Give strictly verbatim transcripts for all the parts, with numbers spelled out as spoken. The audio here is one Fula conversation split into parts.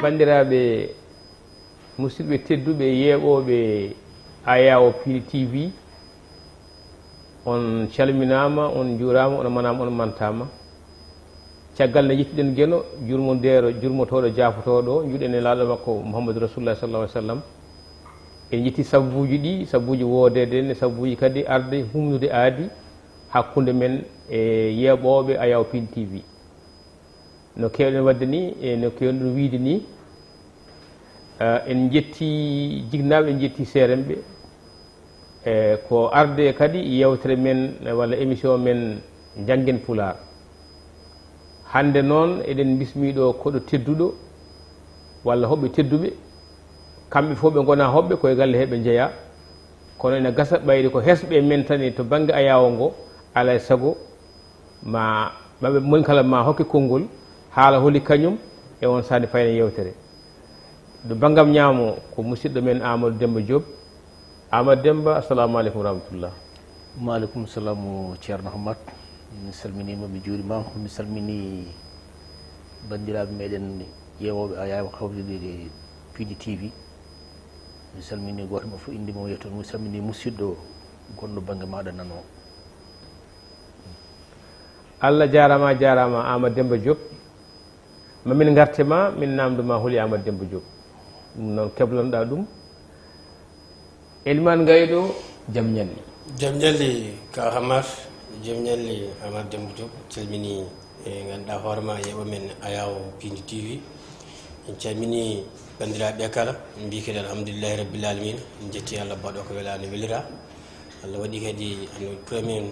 Banndiraaɓe musidɓe tedduɓe yeeɓooɓe Ayawo Piindi T V, on calminaama, on njuuraama, on manaama, on mantaama. Caggal nde njettiɗen Geno, jurmondeero, jurmotooɗo, jaafotooɗo, njuɗen e laaɗo makko Muhammadu Rasulullah sallallahu alaihi wasallam. En njetti sabbuuji ɗi, sabbuuji woodeede en, e sabbuuji kadi arde humnude aadi hakkunde men e yeeɓooɓe Ayawo Piindi T V. No keewɗen waɗde ni, e no keewɗen wiyde ni, eh, en njetti jiknaaɓe, en njetti seeremɓe, e ko arde kadi yewtere men, eh, walla émission men Njanngen Pulaar. Hannde noon eɗen mbismii ɗo koɗo tedduɗo walla hoɓɓe tedduɓe, kamɓe fof ɓe ngonaa hoɓɓe, koye galle he ɓe njeyaa, kono ene gasa ɓayri ko hesɓe men tan e to bannge Ayawo ngo, alaa e sago ma, ma ɓe, moni kala ma hokke konngol, haala holi kañum e on sahne fayna yewtere. Ɗo banngam ñaamo ko musidɗo men Amadou Demba Diop. Amadou Demba, assalamu aleykum wa rahmatullah. Maaleykum salamu, Ceerno Hammat. Mi salminiima, mi juuriima. Mi salmini banndiraaɓe meɗen ƴeewooɓe Ayawo Hawriiɗe Piindi T V. Mi salmini gooto mo fof innde mum e yettoode mum. Mi salmini musidɗo gonɗo bannge maaɗa nano. Allah jaaraama, a jaaraama Amadou Demba Diop. Ma min ngarte ma, min naamndo ma holi Amadou Demba Diop. Ɗum noon keblanɗaa ɗum. Elimaan Gayɗo, jam ñalli. Jam ñalli, Kaw Hammat. Jam ñalli, Amadou Demba Diop. Calmini, e ngannduɗaa hoore ma, yeeɓo men Ayawo Piindi T V. En calmini banndiraaɓe kala. En mbii kadi alhamdulillahi rabbil alamina. En njetti Allah baɗo ko wela ne welira. Allah waɗi kadi ano premier,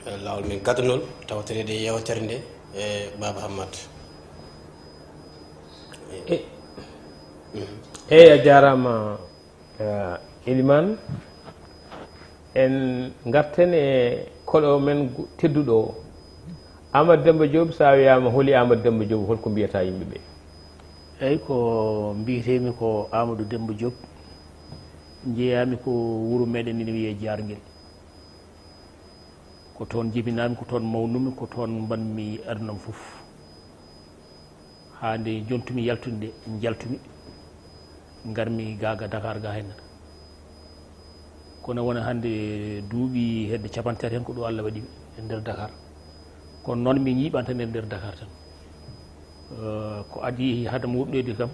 eh, laawol men gaddanol tawtoreede e yewtere nde, e Baaba Hammat. E, eyi, a jaaraama, eh, Elimaan. En ngarten e koɗo men gu-, tedduɗo o. Amadou Demba Diop, so a wiyaama holi Amadou Demba Diop, holko mbiyata yimɓe ɓe? Eyi, ko mbiyetee-mi ko Amadou Demba Diop. Njeyaa-mi ko wuro meɗen ina wiyee Jaarngel. Ko toon jibinaa-mi, ko toon mawnumi, ko toon mbaɗmi aduna am fof. Haa nde njontumi yaltude nde, njaltumi, ngarmi ga, ga Dakar ga heen. Kono wona hannde duuɓi hedde capanɗe tati heen ko ɗo Allah waɗi mi e nder Dakar. Kono noon min ñiiɓanta nder, nder Dakar tan. Eh, ko adii hade am woɗɗoyde kam,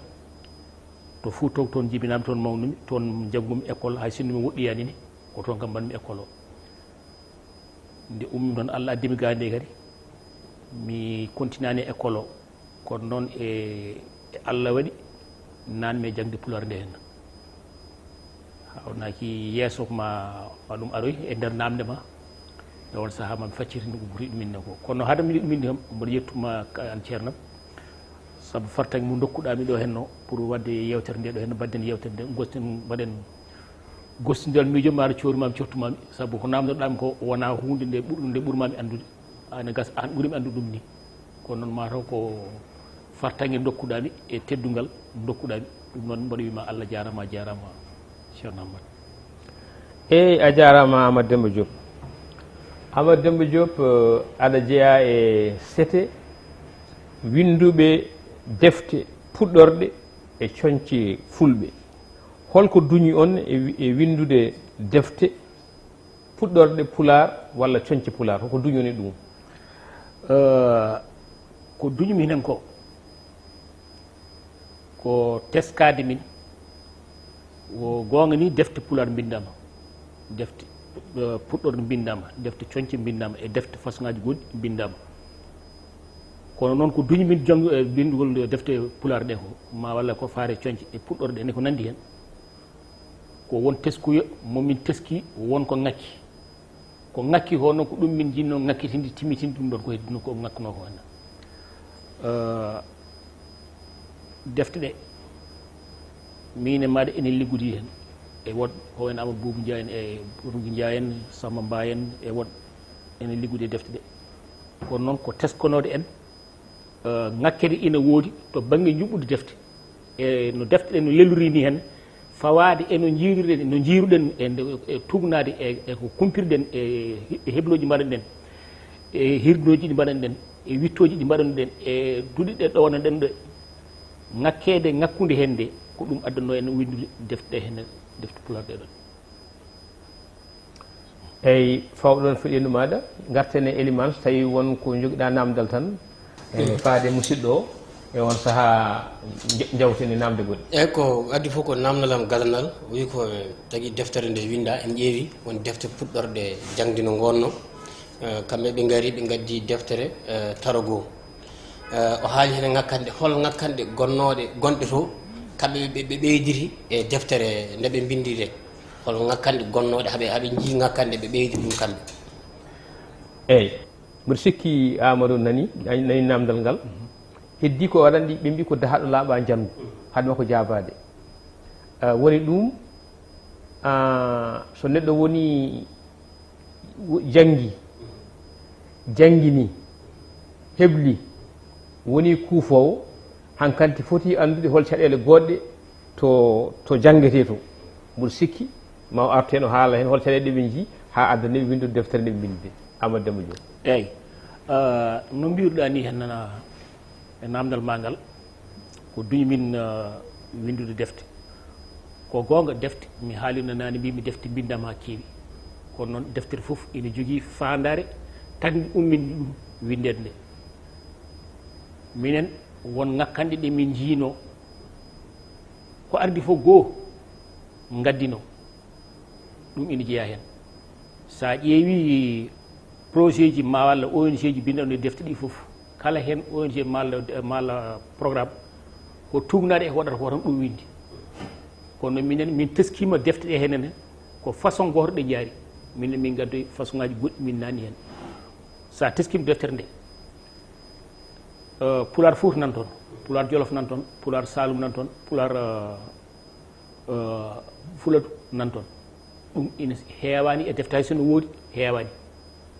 to Fuuta, toon jibinaa-mi, toon mawnumi, toon njanngumi école, hay sinno mi woɗɗoyaani ni, ko toon kam mbaɗmi école o. Nde ummi toon, Allah addi mi ga nde kadi. Mi continue-ani école o. Kono noon e, e Allah waɗi naanmi e jaŋde Pulaar nde heen. Haa o naaki yeeso ma, ma ɗum aroy e nder naamnde ma. E oon sahaa ma mi faccitini ko ɓuri ɗum inne ko. Kono hade mi ɗum inne kam, mboɗo yettuma ka an ceernam. Sabu fartaŋŋe mo ndokkuɗaa mi ɗo heen no pour waɗde yeewtere nde ɗo heen, mbaɗden yeewtere nde, gosten, mbaɗen gostindiral miijo ma, aɗa coori ma mi coftu ma mi. Sabu ko naamndoɗaa mi ko wonaa huunde nde ɓur-, nde ɓur ma mi anndude. Ene gasa aan ɓuri mi anndude ɗum ni. Kono noon mataw ko fartaŋŋe ndokkuɗaa mi e teddungal ndokkuɗaa mi. Ɗum noon mboɗo wiima Allah jaaraama, a jaaraama, Ceerno Hammat. Eey, a jaaraama Amadou Demba Diop. Amadou Demba Diop, eh, aɗa jeyaa e sete winnduɓe defte puɗɗorɗe e coñce fulɓe. Holko duñi on e wi-, e winndude defte puɗɗorɗe Pulaar walla coñce Pulaar? Hoko duñi on e ɗum? Eh, ko duñi mi heen ko, ko teskaade min. Ko goonga ni, defte Pulaar mbinndaama, defte, eh, puɗɗorɗe mbinndaama, defte coñce mbinndaama, e defte façon ngaaji goɗɗi mbinndaama. Kono noon ko duñi min janngu-, eh, binndugol defte Pulaar ɗe ko, ma walla ko faare coñce e puɗɗorɗe ene ko nanndi heen. Ko won teskuya mo min teski, won ko ŋakki. Ko ŋakki ko noon, ko ɗum min njinnoo ŋakkitinde, timmitinde ɗum ɗoon ko heddi no ko ŋakkunoo ko henna. Eh, defte ɗe, miin e maaɗa enen liggodii heen. E woɗ-, ko wayi no Amadou Boubou Ndiaye en, e Rougui Ndiaye en, Samba Mbaye en, e woɗ-, enen liggodii e defte ɗe. Kono noon ko teskonoode en, eh, ŋakkere ina woodi to bannge njuɓɓudi defte. E no defte ɗen no lelori ni heen, fawaade e no njiiruɗen, no njiiruɗen e nde, e tugnaade e, e ko kumpirɗen e he-, heblooji mbaɗanɗen, e hirnooji ɗi mbaɗanɗen, e wittooji ɗi mbaɗanɗen, e duɗe ɗe ɗowananɗen ɗe, ŋakkeede ŋakkunde heen nde, ko ɗum addanno en winndude defte ɗe heen, defte Pulaar ɗe ɗon. Eyi, fawɗon feɗendu maaɗa, ngarten e Eliman, so tawii won ko njogiɗaa naamndal tan, e faade musiɗɗo o, e on sahaa nje-, njawten e naamnde goɗɗe. Eyi, ko addi fof ko naamndal am gadanal, o wii ko, eh, tagi deftere nde winndaa, en ƴeewi won defte puɗɗorɗe jaŋde no ngoonno. Eh, kamɓe ɓe ngari, ɓe ngaddi deftere, eh, taro goo. Eh, o haali heen ŋakkanɗe, hol ŋakkanɗe gonnooɗe, gonɗe to, kamɓe ɓe, ɓe ɓeydiri e deftere nde ɓe mbinndi nde? Hol ŋakkanɗe gonnooɗe, haɓe, haɓe njii ŋakkanɗe, ɓe ɓeydiri ɗum kamɓe? Eyi, mbiɗa sikki Amadou nani, nani, nani naamndal ngal. Heddii ko waɗanɗi, ɓe mbii ko dahaaɗo laaɓaa njanngu, haɗ makko jaabaade. Eh, woni ɗum, ah, so neɗɗo woni wo-, janngi, janngini, hebli, woni kuufoowo, hankanti foti anndude hol caɗeele goɗɗe to, to janngetee to. Mboɗo sikki ma o artu heen, o haala heen hol caɗeele ɗe ɓe njii, haa addani ɓe winndude deftere nde ɓe mbinndi nde. Amadou Demba Diop. Eeyi. Ah, no mbiiruɗaa nii heen, nana e naamndal maa ngal, ko duñi min, ah, winndude defte. Ko goonga, defte, mi haalino naane, mbiimi defte mbinndaama haa keewi. Kono noon, deftere fof ina jogii faandaare, tagndi ummini ɗum winndeede nde. Minen, won ŋakkanɗe ɗe min njiinoo, ko ardi fof goo ngaddinoo. Ɗum ina jeyaa heen. So a ƴeewii projet ji ma walla O N G ji binndanɗo e defte ɗi fof, kala heen O N G malla, malla programme, ko tuugnaade e ko waɗata ko tan ɗum winndi. Kono minen, min teskiima defte ɗe heen ne, ko façon gooto ɗe njaari. Minen, min ngaddoyi façon ngaaji goɗɗi min naatni heen. So a teskiima deftere nde, eh, Pulaar Fuuta nan toon, Pulaar Jolof nan toon, Pulaar Saalum nan toon, Pulaar, eh, eh, Fuladu nan toon. Ɗum ina heewaani e defte, hay so no woodi, heewaani.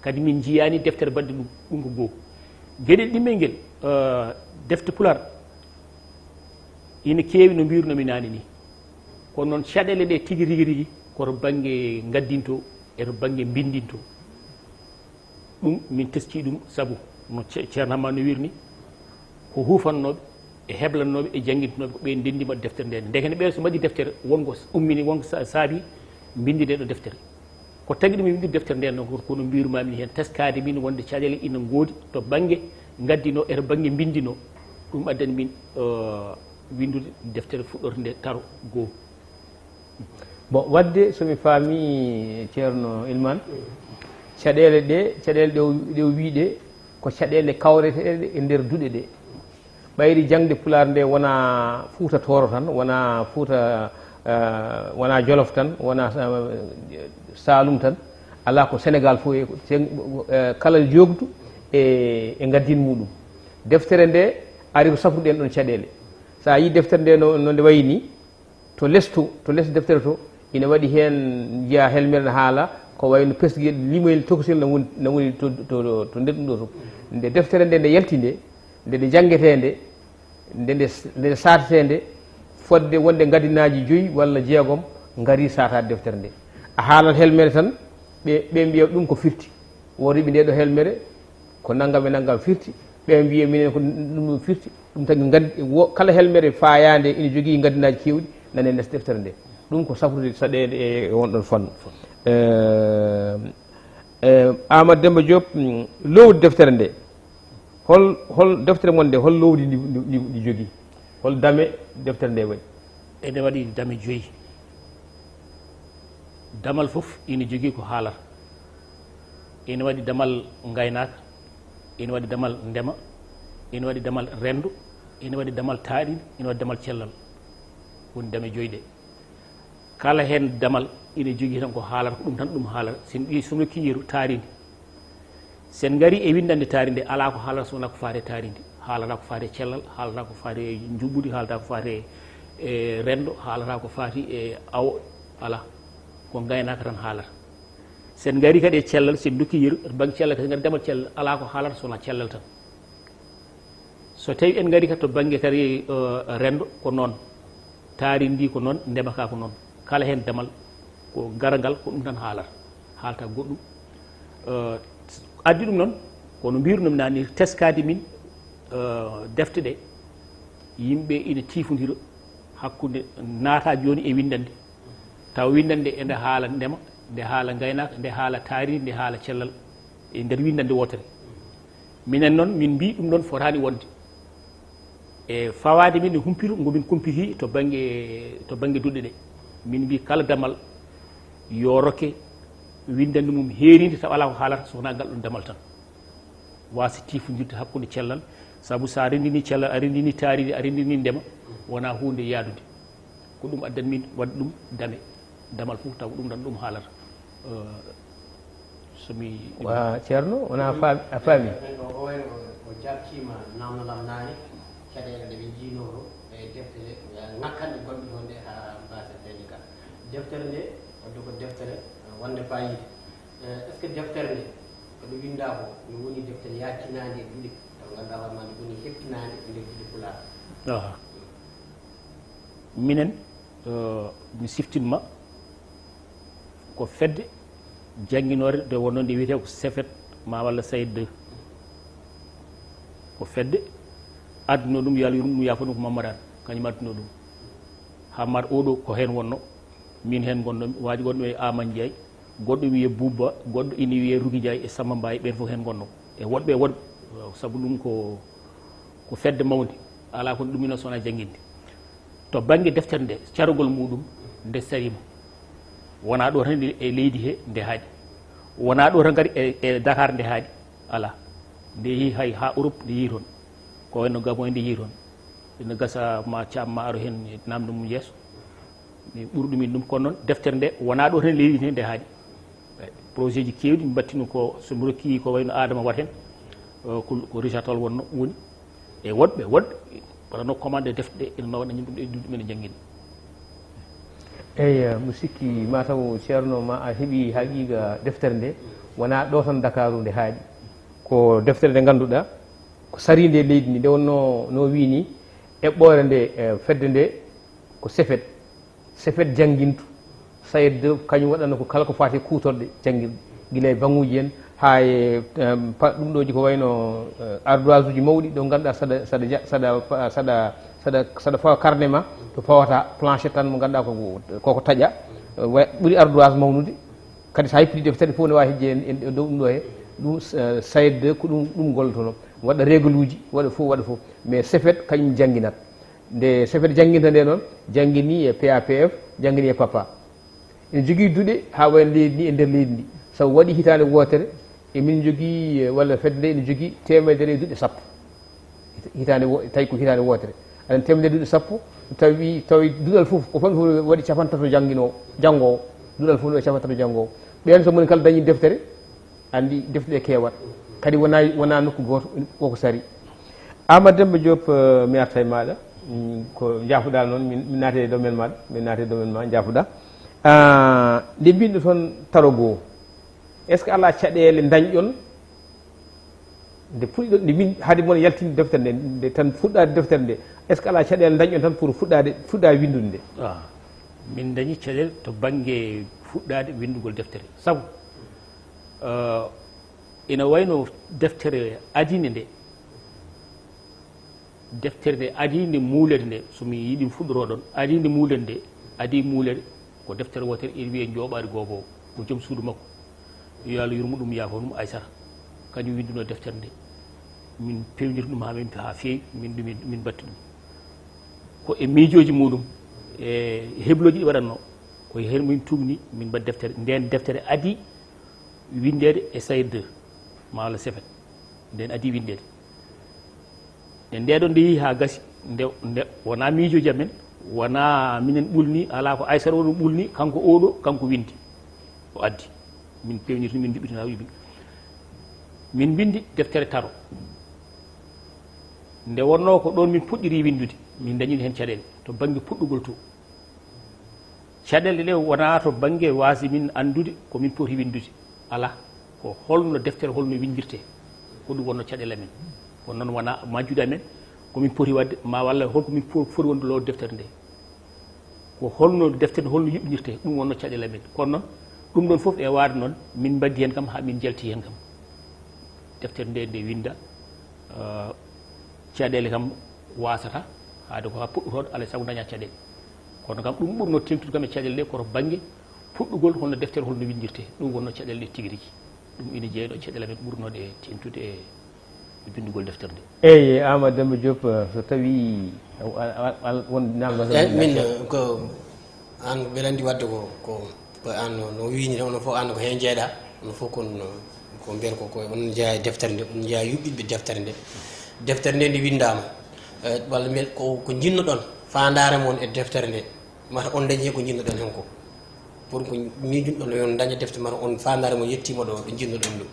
Kadi min njiyaani deftere baɗde ɗum, ɗum ko goo. Geɗel ɗimmel ngel, eh, defte Pulaar ina keewi no mbiiruno-mi naane nii. Kono noon, caɗeele ɗe tigi, tigi, tigi ko to bannge ngaddinto e to bannge mbinndinto. Ɗum min teskii ɗum, sabu no Ce-, Ceerno Hamma no wiiri ni, ko huufannooɓe e heblannooɓe e janngintinooɓe ko ɓe ndenndima deftere nde. Ndeke ne ɓe so mbaɗi deftere, won ko ummini, won ko sa-, saabi mbinndi nde ɗo deftere. Ko tagi ɗum e winndi deftere nde noon, ko no mbiirumaami ni heen, teskaade min wonde caɗeele ina ngoodi to bannge ngaddinoo e to bannge mbinndinoo. Ɗum addani min, eh, winndude deftere fuɗɗorde nde taro goo. Bon, waɗde, so mi faami, Ceerno Ilman, caɗeele ɗe, caɗeele ɗe o, ɗe o wii ɗe, ko caɗeele kawreteeɗe e nder duɗe ɗe. Ɓayri jaŋde Pulaar nde wonaa Fuuta Tooro tan, wonaa Fuuta, eh, wonaa Jolof tan, wonaa, eh, Saalum tan, alaa, ko Senegaal fof e, eh, kala jookdu e, e ngaddin muɗum. Deftere nde ari ko safrude en ɗon caɗeele. So a yii deftere nde no, no nde wayi ni, to les to, to les deftere to, ina waɗi heen, njiyaa helmere ne haala, ko wayi no pesgel, limoyel tokosel no woni, no woni to, to, to nder ɗum ɗo to. Nde deftere nde, nde yalti nde, nde, nde janngetee nde, nde, nde, nde saatetee nde, fodde wonde ngadinaaji joyi walla jeegom ngarii saataade deftere nde. A haalat helmere tan, ɓe, ɓe mbiya ɗum ko firti. Wooto ɓe nde ɗo helmere, ko nanngam e nanngam firti, ɓe mbiya minen ko ɗum firti. Ɗum tagi ngaddi, wo-, kala helmere faayaande ina jogii ngaddinaaji keewɗi, nane les deftere nde. Ɗum ko safrude saɗeede e won ɗon fannu. Eh, eh, Amadou Demba Diop, mm, lowdi deftere nde. Hol, hol deftere mon nde, hol lowdi ndi, ndi, ndi, ndi jogii? Hol dame deftere nde waɗi? Ene waɗi dame joyi. Damal fof ina jogii ko haalata. Ina waɗi damal ngaynaaka, ina waɗi damal ndema, ina waɗi damal renndo, ina waɗi damal taariindi, ina waɗi damal cellal. Woni dame joyi ɗe. Kala heen damal ina jogii tan ko haalata, ko ɗum tan ɗum haalata. So en ƴeewi, so en nokki yeru taariindi. So en ngarii e winndannde taariindi, alaa ko haalata so wonaa ko faati e taariindi. Haalata ko faati e cellal, haalata ko faati e njuɓɓudi, haalata ko faati e, e renndo, haalata ko faati e awo, alaa. Ko ngaynaaka tan haalata. So en ngarii kadi e cellal, so en nokki yeru, to bannge cellal kadi, ngati damal cellal, alaa ko haalata so wonaa cellal tan. So tawii en ngarii kadi to bannge kadi, eh, renndo, ko noon. Taarindi ko noon, ndema ka ko noon. Kala heen damal ko garagal, ko ɗum tan haalata. Haalta goɗɗum. Eh, addi ɗum noon, kono mbirunoo mi naane, teskaade min, eh, defte ɗe, yimɓe ina tiifondira hakkunde, naata jooni e winndannde. Taw winndannde ene haala ndema, nde haala ngaynaaka, nde haala taarindi, nde haala cellal e nder winndannde wootere. Minen noon, min mbii ɗum ɗoon fotaani wonde. E fawaade min e humpito ngo min kumpiti to bannge, to bannge duɗe ɗe. Min mbii kala damal yo rokke winndannde mum heeriinde tawa alaa ko haalata so wonaa ngal ɗoon damal tan. Waasa tiifondirde hakkunde cellal, sabu so a renndinii cellal, a renndinii taarindi, a renndinii ndema, wonaa huunde yahdunde. Ko ɗum addani min waɗde ɗum dame. Damal fof taw ɗum tan ɗum haalata. Eh, so mi Wa Ceerno, wona a faami, a faami? O, o, o, o jartiima naamnal am naane, caɗeele ɗe ɓe njiinoo to e defte ɗe, eh, ŋakkanɗe gonɗe toon ɗe haa mbaasa dañde ka. Deftere nde, wadde ko deftere, eh, wonde faayiida. Eh, est-ce que deftere nde, ko ɗo winndaa ko, no woni deftere yaaccinaande e duɗe, taw ngannduɗaa hoore maa nde woni heɓtinaande e nder duɗe Pulaar? Aha. Minen, eh, mi siftin ma, ko fedde jannginoore nde wonnoo nde wiyetee ko Sefet ma walla Sayed deux. Ko fedde addunoo ɗum, yo Allah yurmo ɗum, yaafo ɗum, ko Mammadaane, kañum addunoo ɗum. Hammat oɗo ko heen wonnoo, min heen ngonnoo, waaji gonɗo e Aman Njaay, goɗɗo wiyee Buuba, goɗɗo ina wiyee Rugi Njaay e Samba Mbaay, ɓeen fof heen ngonnoo. E woɗɓe e woɗɓe, sabu ɗum ko, ko fedde mawnde, alaa ko ɗum ina sona jannginde. To bannge deftere nde, carogol muɗum nde sariima. Wonaa ɗo tan e leydi he nde haaɗi. Wonaa ɗo tan kadi e, e Dakar nde haaɗi. Alaa. Nde yehi hay haa Europe, nde yehi toon. Ko wayno Gabon en nde yehi toon. Ina gasa ma Caam ma aro heen e naamnde mum yeeso. Mi ɓuri ɗum in ɗum, kono noon deftere nde wonaa ɗo tan e leydi he nde haaɗi. Projet ji keewɗi mbattino ko, so mi rokki ko wayno Adama Wat heen, eh, ko, ko Richard Toll wonno, woni. E woɗɓe, woɗɓe, waɗano commandé defte ɗe, ina waɗa ñande ɗum e duɗe men e janngina. Eyi, eh, mi sikki ma taw Ceerno ma a heɓi haqiiqa deftere nde, wonaa ɗo tan Dakaaru nde haaɗi. Ko deftere nde ngannduɗaa, ko sariinde e leydi ndi, nde wonno no wii ni, eɓɓoore nde, eh, fedde nde, ko Sefet. Sefet janngintu, Sayed deux, kañum waɗano ko kala ko faati e kuutorɗe janngirɗe, gila e baŋuuji en, haa e, em, pa-, ɗum ɗooji ko wayno, eh, ardoise uji mawɗi, ɗo ngannduɗaa saɗa, saɗa ja-, saɗa pa-, saɗa, saɗa, saɗa fawa carnet ma, to fawata planche tan mo ngannduɗaa ko, koko taƴa, eh, wa-, ɓuri ardoise mawnude. Kadi so a hippiti deftere fof ne waawi hejje en, en, en dow ɗum ɗo he, ɗum, eh, Sayed deux ko ɗum, ɗum gollotono, waɗa règle uji, waɗa fof, waɗa fof. Mais Sefet kañum jannginat. Nde Sefet jannginta nde noon, janngini e P A P F, janngini e PAPA. Ene jogii duɗe haa wayno leydi ndi e nder leydi ndi. Sabu waɗi hitaande wootere, emin njogii, eh, walla fedde nde ene jogii teemedere e duɗe sappo. Hita-, hitaande wo-, tawi ko hitaande wootere. Aɗa teemedere e duɗe sappo, tawi, tawi duɗal fof, ko famɗi fof waɗi capanɗe tato jannginoo, janngoowo. Duɗal fof waɗi capanɗe tato janngoowo. Ɓeen so moni kala dañi deftere, anndi defte ɗe keewat. Kadi wonaa, wonaa nokku gooto, koko sari. Amadou Demba Diop, eh, mi arta e maaɗa. Mm, ko njaafuɗaa noon, min, min naati e domaine maaɗa, min naati e domaine ma, njaafuɗaa. Ah, nde mbinɗo toon taro goo, est-ce que alaa caɗeele ndañɗon? Nde puɗɗiɗon, nde min, hade mon yaltinde deftere nde, nde tan fuɗɗaade deftere nde, est-ce que alaa caɗeele ndañɗon tan pour fuɗɗaade, fuɗɗaa winndude nde? Ah, min dañi caɗeele to bannge fuɗɗaade winndugol deftere. Sabu, eh, ina wayno deftere adiinde nde, deftere nde adiinde muulere nde, so mi yiɗi mi fuɗɗoroo ɗoon, adiinde muulere nde, adii muulere ko deftere wootere ina wiyee Njooɓaari Gooboowo, ko joom suudu makko, yo Allah yurmo ɗum, yaafo ɗum, Aysata. Kañum winndunoo deftere nde. Min peewniri ɗum haa min, haa feewi, min ɗum, min, min mbatti ɗum. Ko e miijooji muɗum, e heblooji ɗi waɗatnoo, ko heen min tuugni, min mbaɗi deftere. Ndeen deftere adii winndeede e Sayed deux, ma walla Sefet. Nden adii winndeede. Nde ndeɗo nde yehi haa gasi, nde, nde wonaa miijooji amen, wonaa minen ɓulni, alaa ko Aysata o ɗum ɓulni, kanko oɗo, kanko winndi. O addi. Min peewnirti, min njuɓɓitina, o wi'i, min mbinndi deftere taro. Nde wonnoo ko ɗoon min puɗɗiri winndude, min ndañi heen caɗeele to bannge puɗɗugol to. Caɗeele ɗe wonaa to bannge waasde min anndude ko min poti winndude. Alaa, ko holno deftere, holno winndirtee. Ko ɗum wonnoo caɗeele amen. Kono noon wonaa majjude amen, ko min poti waɗde, ma walla holko min po-, foti wonde lowde deftere nde. Ko holno deftere nde, holno yuɓɓinirtee, ɗum wonno caɗeele amen. Kono noon, ɗum ɗon fof e waade noon, min mbaddi heen kam haa min njalti heen kam. Deftere nde, nde winnda, eh, caɗeele kam waasata, haade ko haa puɗɗotooɗo, alaa e sago daña caɗeele. Kono kam, ɗum ɓurnoo teeŋtude kam e caɗeele ɗe, ko to bannge puɗɗugol, holno deftere, holno winndirtee. Ɗum wonno caɗeele ɗe tigi rigi. Ɗum ina jeyaa ɗo caɗeele amen ɓurnooɗe teeŋtude e e binndugol deftere nde. Eyi, Amadou Demba Diop, eh, so tawii al-, al-, al-, won namdal tan. Eyi, min, eh, ko aan mbeɗa anndi wadde ko, ko, ko aan no, no wiini tan, onon fof aan ko heen njeeɗa, onon fof kon, ko mbiyata ko, ko onon njeyaa e deftere nde, onon njeyaa yuɓɓitɓe deftere nde. Deftere nde nde winndaama, eh, walla mbiyen ko, ko njinnoɗon, faandaare mon e deftere nde, mata on dañi heen ko njinnoɗon heen ko. Pour ko miijunɗon yo on daña defte mata on faandaare mo yettiima ɗo, ɗo njinnoɗon ɗum.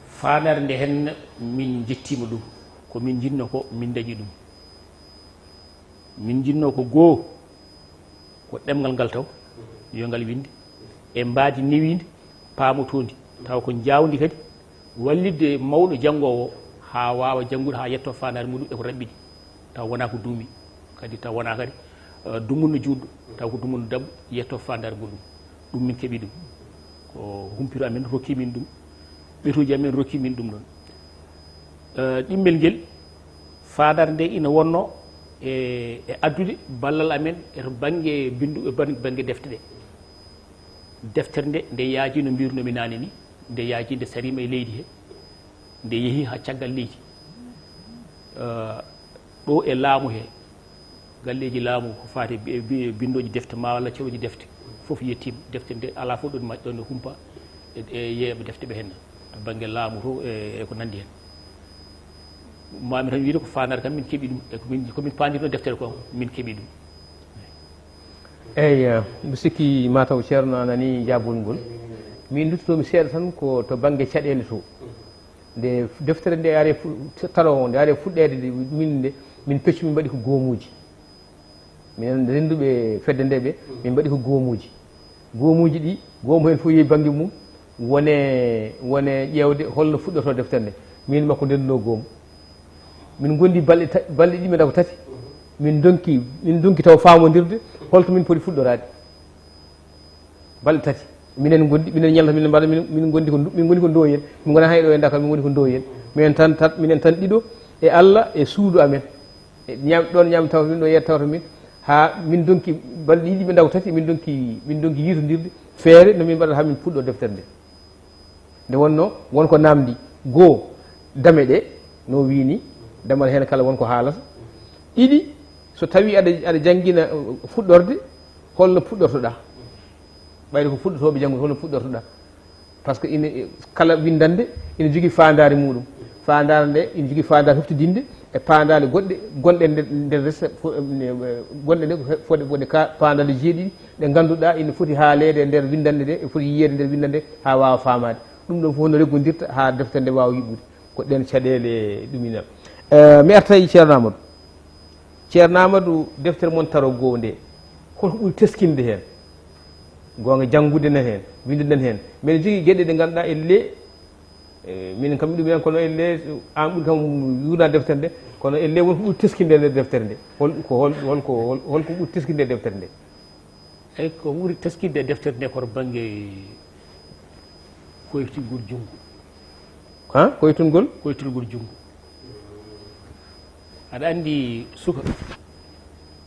Faandaare nde heen min njettiima ɗum. Ko min njinnoo ko min dañi ɗum. Min njinnoo ko goo, ko ɗemngal ngal taw, yo ngal winnde, e mbaadi newiindi, paamotoondi, taw ko njaawdi kadi, wallitde mawɗo janngoowo haa waawa janngude, haa yetto faandaare muɗum e ko raɓɓiɗi, taw wonaa ko duumi, kadi taw wonaa kadi, eh, dumunna juutɗo, taw ko dumunna daɓɓo, yetto faandaare muɗum. Ɗum min keɓi ɗum. Ko humpito amen rokki min ɗum, ɓetuuji amen rokki min ɗum ɗon. Eh, ɗimmel ngel, faandaare nde ina wonno e, e addude ballal amen e to bannge binndu, e ban-, bannge defte ɗe. Deftere nde, nde yaaji no mbirunoomi naane ni, nde yaaji, nde sariima e leydi he, nde yehi haa caggal leydi. Eh, ɗo e laamu he, galleeji laamu ko faati bi-, bi-, binndooji defte maa walla cehooji defte, fof yettiima. Defte nde alaa fof ɗo ɗi maƴ-, ɗo nde humpa e, e yeeyɓe defte ɓe heen, to bannge laamu to e, e ko nanndi heen. Maa mi tan wiyde ko faandaare kam min keɓi ɗum, e ko min, ko min paandirno deftere ko min keɓi ɗum. Eyi, eh, mbi sikki mataw Ceerno a nanii jaabol ngol. Min nduttotoomi seeɗa tan ko to bannge caɗeele to. Nde deftere nde ari fu-, tarowo, nde ari fuɗɗeede nde, min nde, min peccu min mbaɗi ko goomuuji. Minen rennduɓe fedde nde ɓe, min mbaɗi ko goomuuji. Goomuuji ɗi, goomu heen fof yehi bannge mum, wone, wone ƴeewde holno fuɗɗortoo deftere nde. Min makko ndennduno goomu. Min ngondi balɗe ta-, balɗe ɗiɗi mbaɗa ko tati. Min ndonki, min ndonki taw faamondirde holto min poti fuɗɗoraade. Balɗe tati. Minen ngondi, minen ñalata, minen mbaɗa, min, min ngondi ko ndo-, min ngoni ko Ndoyen. Min ngonaa hay ɗo e Dakar, min ngoni ko Ndoyen. Minen tan, tan, minen tan ɗiɗo e Alla e suudu amen. E ñaam-, ɗoon ñaam tawata min, ɗo yeeɗa tawata min. Haa min ndonki balɗe ɗiɗi ɓe ndaw tati, min ndonki, min ndonki yiitondirde feere no min mbaɗata haa min puɗɗo deftere nde. Nde wonnoo, won ko naamndi. Goo, dame ɗe, no wiini, damal heen kala won ko haalata. Ɗiɗi, so tawii aɗa, aɗa janngina, uh, fuɗɗorde, holno puɗɗortoɗaa? Ɓayde ko fuɗɗotooɓe janngude, holno puɗɗortoɗaa? Par ce que ina, kala winndannde ina jogii faandaare muɗum. Faandaare nde ina jogii faandaare huftidinde e paandaale goɗɗe gonɗe nder, nder resa-, fo-, em, ne, eh, gonɗe nde ko he-, fode, fode ka paandaale jeeɗiɗi ɗe ngannduɗaa ina foti haaleede e nder winndannde nde, e foti yiyeede nder winndannde haa waawa faamaade. Ɗum ɗoon fof no reggondirta haa deftere nde waawa yuɓɓude. Ko ɗeen caɗeele ɗum ina. Eh, mi arta e Ceerno Amadou. Ceerno Amadou, deftere mon taro goo nde, holko ɓuri teskinde heen? Goonga, janngude nan heen, winndude nan heen. Mbeɗa jogii geɗe ɗe ngannduɗaa elle, eh, minen kam ɗum en kono elle, aan ɓuri kam yuurnaade deftere nde, kono elle won ko ɓuri teskinde e nder deftere nde. Hol, ko hol, hol ko, hol, holko ɓuri teskinde e deftere nde? Eyi, ko ɓuri teskinde e deftere nde ko to bannge koytingol junngo. Ha? Koytungol? Koytingol junngo. Aɗa anndi suka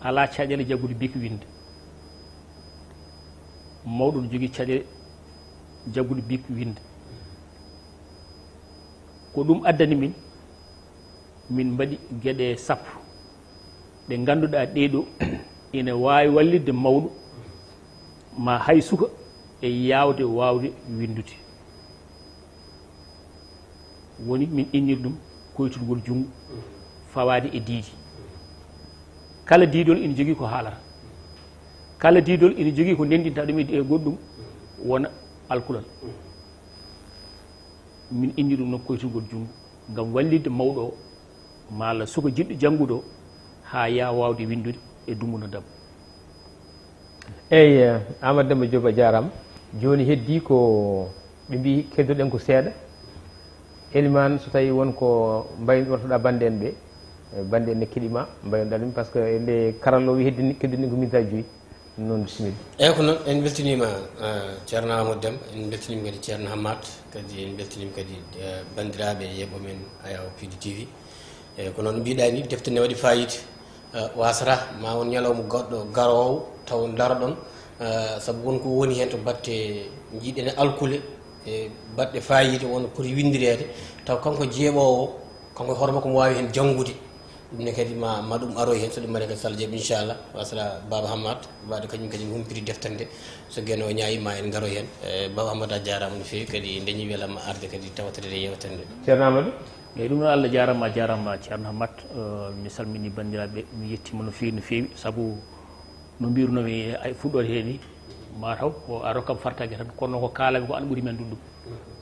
alaa caɗeele jaggude bik winnde. Mawɗo no jogii caɗeele jaggude bik winnde. Ko ɗum addani min, min mbaɗi geɗe sappo ɗe ngannduɗaa ɗee ɗoo ina waawi wallitde mawɗo maa hay suka e yaawde waawde winndude. Woni min innir ɗum koytungol junngo fawaade e diidi. Kala diidol ina jogii ko haalata. Kala diidol ina jogii ko ndenndinta ɗum e, e goɗɗum wona alkulal. Min inni ɗum noon koytugol junngo ngam wallitde mawɗo o, maa suka jiɗɗo janngude o, haa yaha waawde winndude e dumunna dam. Eyi, eh, Amadou Demba Diop, a jaaraama. Jooni heddii ko ɓe mbiyi keddoɗen ko seeɗa. Elimaan, so tawii won ko mbayi-, wartoɗaa bannde en ɓe, eh, bannde en ne keɗii ma, mbaynoɗaa ɗum, par ce que e nde karallo wi heddini, keddoɗen ko minutaaji joyi. Noon, bisimilla. Eyyi, ko noon, en mbeltiniima, eh, Ceerno Amadou Demba, en mbeltiniima kadi Ceerno Hammat, kadi en mbeltiniima kadi, eh, banndiraaɓe yeeɓo men Ayaw P D T V. Eyyi, ko noon mbiɗa ni, defte ne waɗi fayida. Eh, wasata ma won ñalawma goɗɗo garoowo taw ndaroɗon, eh, sabu won ko woni heen to batte njiɗen alkule, e baɗɗe fayida won poti winndireede, taw kanko jeeɓoowo, kanko hoore makko mo waawi heen janngude. Ɗum ne kadi ma, ma ɗum aroy heen, so ɗum mari kadi, so Allah jaɓi, inchallah. Wasata Baba Hammat, mbaɗa kañum kadi humpiti deftere nde, so Geno o ñaayi ma en ngaroy heen. Eh, Baba Hammat, a jaaraama no feewi, kadi ndeñi welamma arde kadi tawtorde e yeewtere nde. Ceerno Amadou. Eyyi, ɗum noon, Allah jaaraama, a jaaraama, Ceerno Hammat. Eh, mi salmini banndiraaɓe, mi yettiima no feewi, no feewi, sabu no mbirunomi ay fuɗɗoode heen ni, mataw ko a rokkam fartaange tan, kono ko kaalami ko an ɓuri mi anndude ɗum.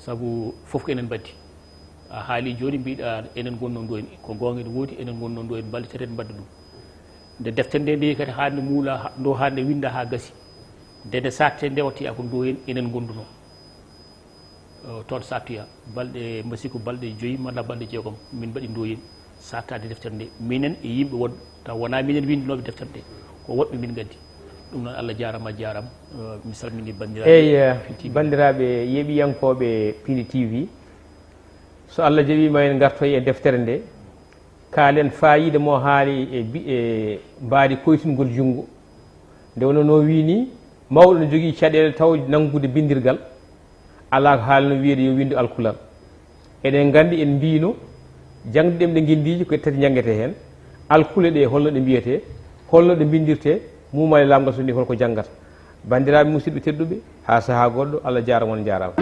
Sabu fof ko enen mbaɗdi. A haali jooni, mbiɗa enen ngonno ɗo heen, ko goonga ene woodi, enen ngonno ɗo heen, mballitoɗen mbaɗda ɗum. Nde deftere nde nde kadi hannde muula, ha-, ɗo hannde winnda haa gasi. Nde nde saatte nde wattoya ko ɗo heen enen ngonduno. Eh, toon sattoya balɗe, mbasi ko balɗe joyi malla balɗe jeegom, min mbaɗi ɗo heen sattaade deftere nde. Minen e yimɓe wonɓe, taw wonaa minen winndanooɓe deftere nde, ko woɗɓe min ngaddi. Ɗum noon, Allah jaaraama, a jaaraama. Eh, mi salmini banndiraaɓe. Eyyi, eh, P D T V. Banndiraaɓe yeeɓiyankooɓe P D T V, so Allah jaɓii ma en ngartoy e deftere nde, kaalen faayiida mo haali e bi-, e mbaadi koytingol junngo. Nde wonno no wii ni, mawɗo no jogii caɗeele taw nanngude binndirgal, alaa ko haalno wiyeede yo winndu alkulal. Eɗen nganndi, en mbiino, jaŋde ɗemɗe ngenndiije ko tati njanngetee heen. Alkule ɗe, holno ɗe mbiyetee, holno ɗe mbinndirtee, muumaali laamgal so ni holko janngata. Banndiraaɓe musidɓe tedduɓe, haa sahaa goɗɗo, Allah jaaraama, on njaaraama.